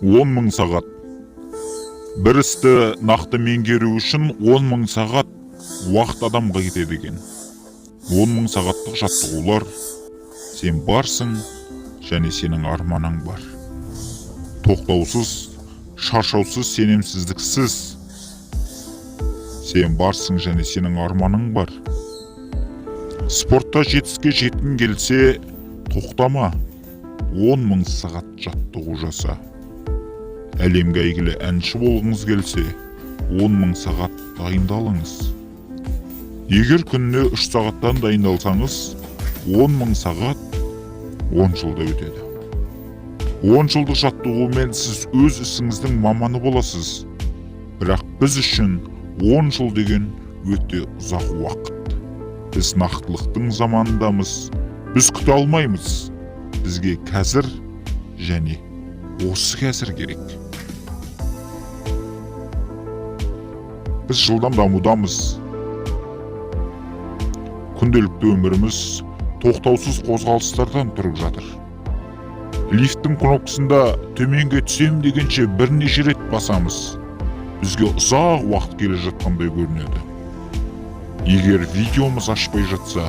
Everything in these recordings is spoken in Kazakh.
10 мың сағат. Бір істі нақты меңгеру үшін 10 мың сағат уақыт адамға кетеді екен. 10 мың сағаттық жаттығулар. Сен барсың және сенің арманың бар. Тоқтаусыз, шаршаусыз, сенімсіздіксіз. Сен барсың және сенің арманың бар. Спортта жетістікке жеткің келсе, тоқтама. 10 мың сағат жаттығу жаса. Әлемге әйгілі әнші болғыңыз келсе, 10 мың сағат дайындалыңыз. Егер күніне 3 сағаттан дайындалсаңыз, 10 мың сағат 10 жылда өтеді. 10 жылдық жаттығумен сіз өз ісіңіздің маманы боласыз. Бірақ біз үшін 10 жыл деген өте ұзақ уақыт. Біз нақтылықтың заманындамыз. Біз күте алмаймыз. Бізге қазір және осы қазір керек. Біз жылдам дамудамыз. Күнделікті өміріміз тоқтаусыз қозғалыстардан тұрып жатыр. Лифттің кнопкасында төменге түсем дегенше бірнеше рет басамыз. Бізге ұзақ уақыт келе жатқандай көрінеді. Егер видеомыз ашпай жатса,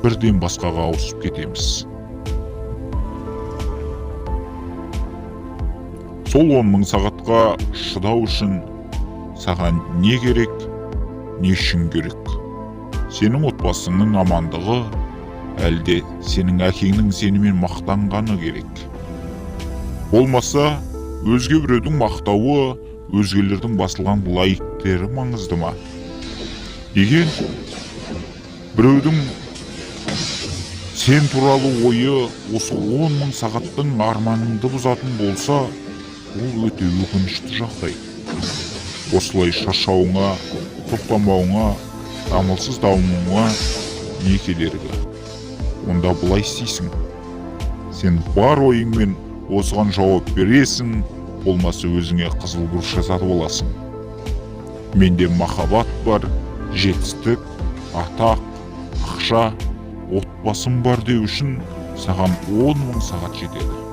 бірден басқаға ауысып кетеміз. Сол 10 мың сағатқа шыдау үшін саған не керек, не үшін керек? Сенің отбасыңның амандығы, әлде сенің әкеңнің сенімен мақтанғаны керек? Болмаса, өзге біреудің мақтауы, өзгелердің басылған лайктері маңызды ма? Егер біреудің сен туралы ойы осы 10 мың сағаттың арманыңды бұзатын болса, ол өте өкінішті жағдай. Осылай шаршауыңа, тоқтамауыңа, дамылсыз дамуыңа не кедергі? Онда былай істейсің. Сен бар ойыңмен осыған жауап бересің, болмаса өзіңе қызыл груша сатып аласың. Менде махаббат бар, жетістік, атақ, ақша, отбасым бар деу үшін саған 10 мың сағат жетеді.